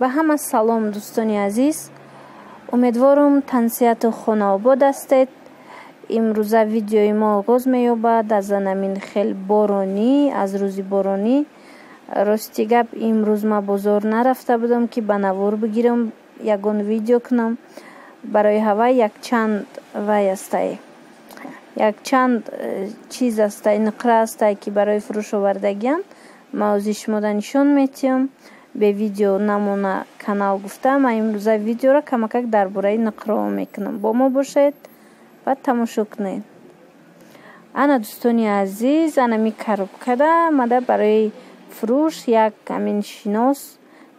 Ба ҳама салом, дӯстони азиз. Умедворам, тансиҳату хонаобод ҳастед. Имрӯза видеои мо оғоз меёбад аз анамин хел боронӣ, аз рӯзи боронӣ. Рости гап, имрӯз ма бозор нарафта будам, ки ба навор бигирам, ягон видео кунам. Барои ҳавай якчанд вай ҳастай, якчанд чиз ҳастай, нуқра ҳастай, ки барои фурӯш овардагианд. Ма ози шумода нишон метиҳам. Бе видео намона канал гуфта, ман имрӯза видеоро камакак дар бораи нуқраҳо мекунам. Бо мо бошед ва тамошо кунед. Ана, дӯстони азиз, анами коробкада мада барои фурӯш як ҳамин шинос,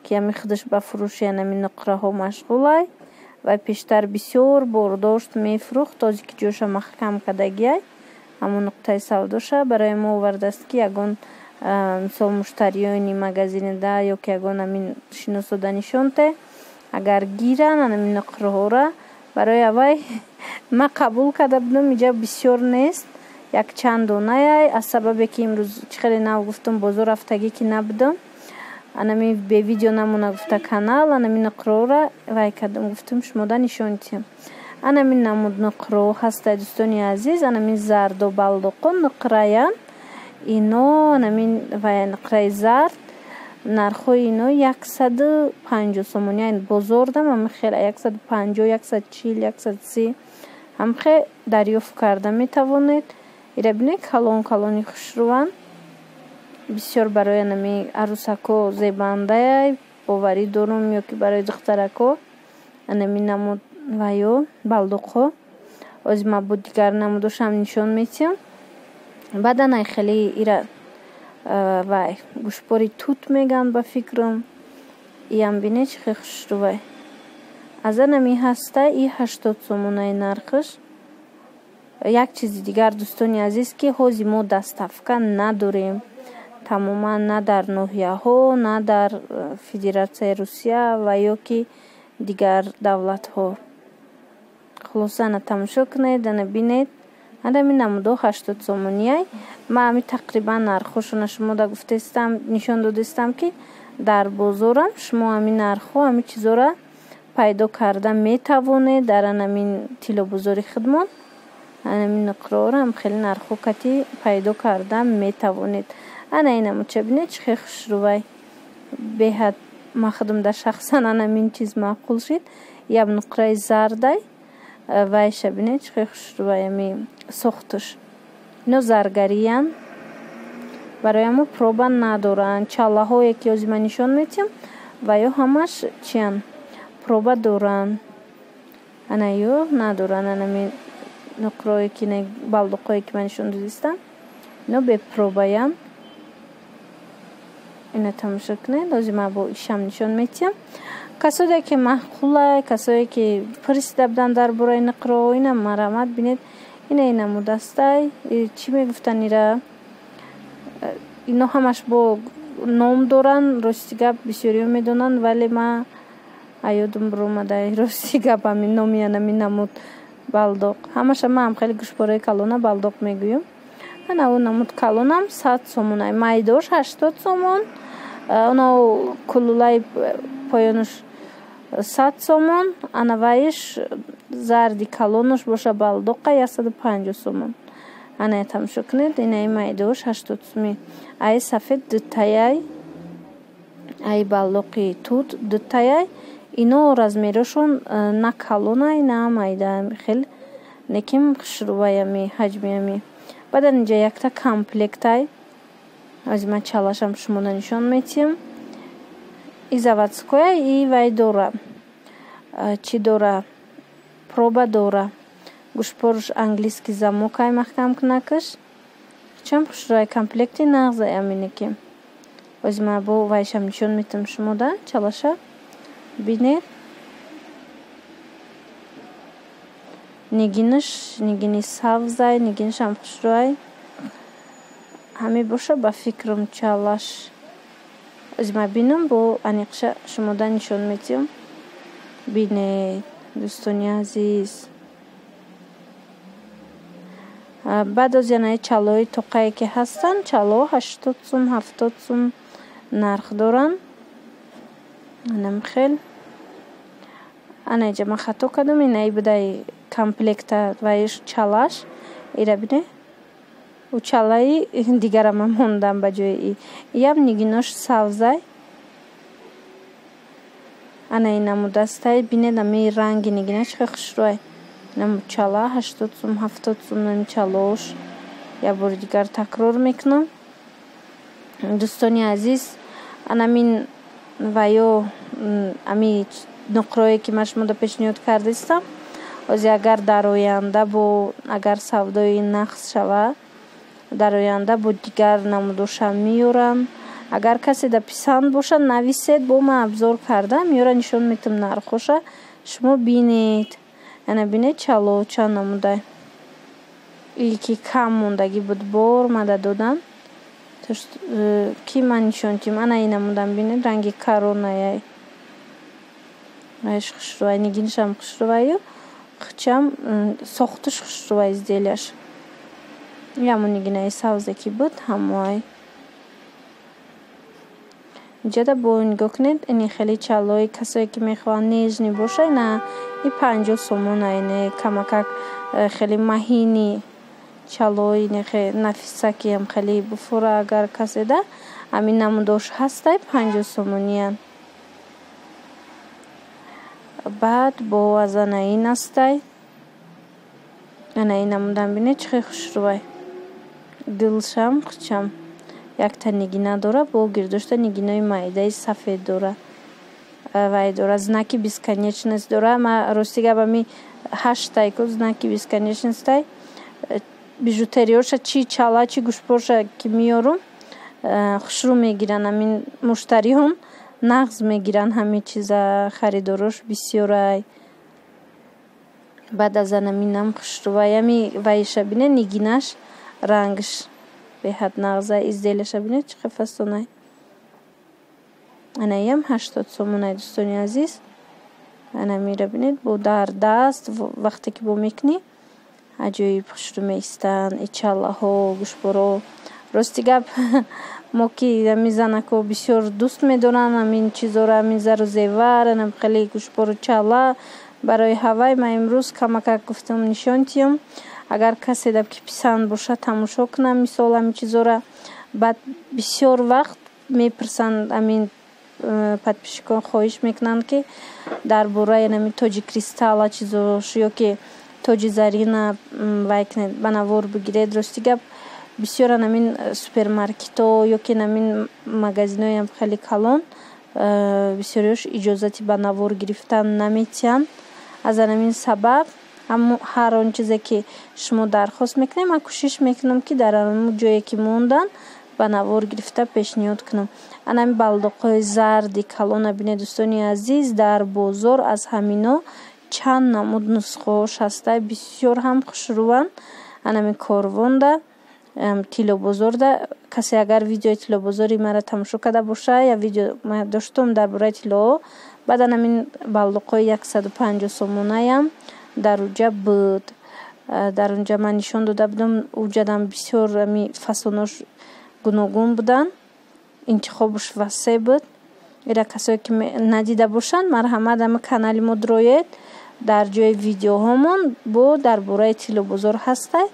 ки ҳами худаш ба фурӯши анами нуқраҳо машғулай ва пештар бисёр бор дошт, мефурӯхт. Ози ки ҷоша маҳкам кардагиай, ҳамон нуқтаи савдоша барои мо овардааст, ки ягон, мисол, муштариёни магазинида ё ки ягон ҳамин шиносода нишонте, агар гиранд анами нуқраҳора. Барои аввай ман қабул карда будам. Иҷа бисёр нест, якчанд донаяй. Аз сабабе ки имрӯз, чӣ хеле нав гуфтам, бозор рафтагӣ ки набудам, анами бе видео намона гуфта канал, анами нуқраҳоро вай кардам, гуфтам, шумода нишон диҳам. Анами намуд нуқраҳо ҳастай, дӯстони азиз. Анами зардо балдоқо нуқраянд ино. Анамин вай нуқраи зард, нархҳои ино 150 сомонӣ. Бозордам ҳами хел 150, 140, 130 ҳамхе дарёфт карда метавонед. Ира бинед, калон калони хушрӯванд бисёр. Барои анами арӯсако зебандаяй, боварӣ дорум, ё ки барои духтарако анами намуд вайё балдоқҳо. Ози ман бо дигар намудошам нишон метиҳам. Баъдан ай хеле ира вай гӯшпори тут мегӯянд, ба фикрам. Иам бинед, чӣ хел хушрӯвай. Аз анами ҳаста, и 80 сомонаи нархаш. Як чизи дигар, дӯстони азиз, ки ҳози мо доставка надорем тамоман, на дар ноҳияҳо, на дар Федератсияи Русия ва ё ки дигар давлатҳо. Хулоса, ана тамошо кунед, ана бинед, анами намудҳо 80 сомонияй. Ман ҳами тақрибан нархҳошона шумода гуфтаистам, нишон додистам, ки дар бозорам шумо ҳамин нархҳо, ҳамин чизҳоро пайдо карда метавонед. Дар анамин тиллобозори худмон анамин нуқраҳоро ҳам хеле нархҳо кати пайдо карда метавонед. Ана ин намудча бинед, чӣ хел хушрӯвай, беҳад. Ман худам дар шахсан анамин чиз маъқул шид. Ям нуқраи зардай, вайша бинед, чӣ хел хушрӯвай ами сохтуш. Ино заргариянд, барои ҳамо проба надоранд. Чаллаҳое ки ҳозир ман нишон метиҳам, ва ё ҳамаш чиянд, проба доранд. Ана ё надоранд. Анами нуқраое ки, балдоқҳое ки ман нишон додистам, ино бепробаянд. Ина тамошо кунед, ҳозир ман бо ишам нишон метиҳам. Касоне ки маъқулай, касое ки пурсида буданд дар бораи нуқраҳо, ина марҳамат, бинед. Ина ин намудастай, чӣ мегуфтанд ира, ино ҳамаш бо ном доранд. Рости гап, бисёриҳо медонанд, вале ман аёдум биромадай, рости гап, ҳамин номи анами намуд балдоқ. Ҳамаша ман ҳам хеле гӯшпораи калона балдоқ мегӯям. Ана ӯ намуд калонам 100 сомонай, майдош 80 сомон, оно кулулаи поёнаш 100 сомон, ана вайш зарди калонаш боша, балдоқа, 150 сомон. Ана тамошо кунед, инаи майдош 80 сомӣ. Ай сафед дутаяй, ай балдоқи тут дутаяй. Ино размерошон на калонай, на майда, хел лекин хушрӯвай ами ҳаҷми ами. Баъдан инҷа якта комплектай, ҳозир ман чалашам шуморо нишон метиҳам. И заводскоя, и вай дора, чӣ дора, проба дора. Гӯшпоруш английский замокай, маҳкамкунакаш чам хушрӯвай. Комплекти нағзай амине ки ҳозир ман бо вайшам нишон метиҳам шумода. Чалаша бинед, нигинаш нигини сабзай, нигинашам хушрӯай. Ҳамин боша, ба фикрам, чалаш. Ҳозир ман бинам, бо аниқша шумода нишон метиҳам. Бинед, дӯстони азиз. Баъд оз янаи чаллои тоқае ки ҳастанд, чаллоҳо 80 сум, 70 сум нарх доранд. Анам хел. Ана инҷа ман хато кардам, инаи будай комплекта ваиш чалаш. Ира бине. У чалаи дигара ман мондам ба ҷои и. Иям нигинош савзай. Ана ин намудастай. Бинед ами ранги нигина чӣ хел хушрӯай. Инам чала 80 сум, 70 сум ами чалош. Як бори дигар такрор мекунам. Дӯстони азиз, анамин ва ё ами нуқрое ки ман шумода пешниҳод кардистам, ози агар дар оянда бо агар савдои нақс шава, дар оянда бо дигар намудошам меёрам. Агар касе да писанд бошад, нависед, бо ман обзор карда меёра нишон метам нархоша, шумо бинед. Ана бинед чало чанд намудай. И ки кам мондагӣ буд, бор мада додан. Ки ман нишон тим. Ана ин намудам бинед, ранги коронаяй. Аш хушрӯай, нигинашам хушрӯаю, хичам сохташ хушрӯай изделияш. Ямон нигинаи савзе ки буд, ҳамоай. Инҷода бо нигоҳ кунед, ини хеле чалои касое ки мехоҳанд нежный боша, ина и 50 сомон, ине камакак хеле маҳини чалои нехе нафисакиам хеле буфура агар каседа, ҳамин намудош ҳастай 50 сомониян. Баъд бо аз ана ин астай. Ана ин намудам бинед чӣ хел хушрӯай. Дилшам хучам. Якта нигина дора, бо гирдошта нигинои майдаи сафед дора. Вай дора, знаки бесконечность дора. Ма рости гап ами ҳаштай ку знаки бесконечностай. Бижутериёша чи чала чи гӯшпорша ки меёрум, хушрӯ мегиранд ҳамин муштариҳон, нағз мегиранд ҳамин чиза, харидорош бисёрай. Баъд аз анаминам хушрӯвай. Ами вайша бинед, нигинаш рангш беҳад нағзай, изделияша бинед чӣ хел фасонай. Ана иам 80 сомонай, дӯстони азиз. Ана мира бинед, бо дар даст вақте ки бо мекунӣ, аҷоиб хушрӯ меистанд и чаллаҳо, гӯшпорҳо. Рости гап, мо ки ами занако бисёр дӯст медоранд ҳамин чизоро, ҳамин зару зевар, анам хеле гӯшпору чалла. Барои ҳавай ман имрӯз камакак гуфтам нишон тиём. Агар касе даб ки писанд бошад, тамошо кунам мисол ҳамин чизора. Баъд бисёр вақт мепурсанд ҳамин подписчикон, хоҳиш мекунанд ки дар бораи ҳамин тоҷи кристалла чизош ё ки тоҷи зарина вай кунед, ба навор бигиред. Рости гап, бисёр ҳамин супермаркетҳо ё ки ҳамин магазинҳои хеле калон, бисёриёш иҷозати ба навор гирифтан наметиҳанд. Аз ҳамин сабаб ҳар он чизе ки шумо дархост мекунед, ман кӯшиш мекунам ки дар ҳамон ҷое ки мондан ба навор гирифта пешниҳод кунам. Ана ҳамин балдоқҳои зарди калона бинед, дӯстони азиз, дар бозор аз ҳамино чанд намуд нусхаҳош ҳастай, бисёр ҳам хушрӯванд. Ана ҳамин корвонда, тиллобозорда, касе агар видеои тиллобозори маро тамошо карда боша, я видео ман доштум дар бораи тиллоҳо, баъдан ҳамин балдоқҳои 150 сомонаям дар уҷа буд. Дар унҷа ман нишон дода будам, уҷадам бисёр ҳами фасонош гуногун буданд, интихобаш васеъ буд. Ира касое ки надида бошанд, марҳамат ҳами канали мо дроед, дар ҷои видеоҳомон бо дар бораи тиллобозор ҳастай.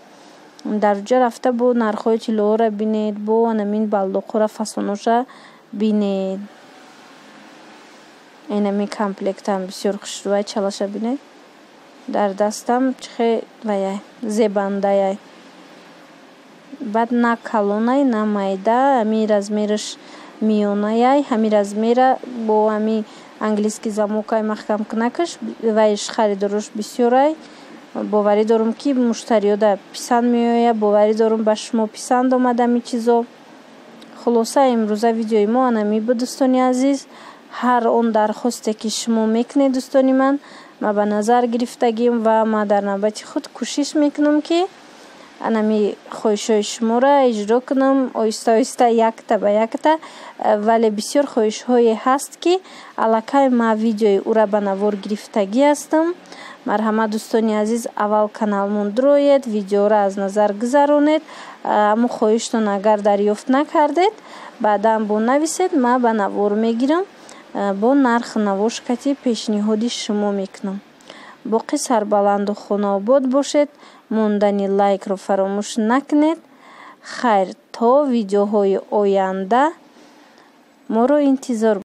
Дар уҷа рафта бо нархҳои тиллоҳоро бинед, бо анамин балдоқҳоро фасоноша бинед. Инами комплектам бисёр хушрӯай, чалаша бинед. Дар дастам чӣ хел ваяй, зебандаяй. Баъд на калонай, на майда, ҳами размераш миёнаяй, ҳами размера бо ҳами английский замокай маҳкамкунакаш, вайш харидорош бисёрай. Боварӣ дорум ки муштариёда писанд меояд, боварӣ дорум ба шумо писанд омад ҳамин чизо. Хулоса, имрӯза видеои мо анами буд, дӯстони азиз. Ҳар он дархосте ки шумо мекунед, дӯстони ман, ман ба назар гирифтагим ва ман дар навбати худ кӯшиш мекунам ки анами хоҳишҳои шуморо иҷро кунам, оҳиста оҳиста, якта ба якта. Вале бисёр хоҳишҳое ҳаст ки аллакай ман видеои ӯра ба навор гирифтагӣ ҳастам. Марҳамат, дӯстони азиз, аввал каналмон дроед, видеоро аз назар гузаронед. Ҳамун хоҳиштон агар дарёфт накардед, баъдан бо нависед, ман ба навор мегирам. Бо нарх навош кати пешниҳоди шумо мекунам. Боқӣ сарбаланду хонаобод бошед. Мондани лайкро фаромӯш накунед. Хайр, то видеоҳои оянда моро интизор.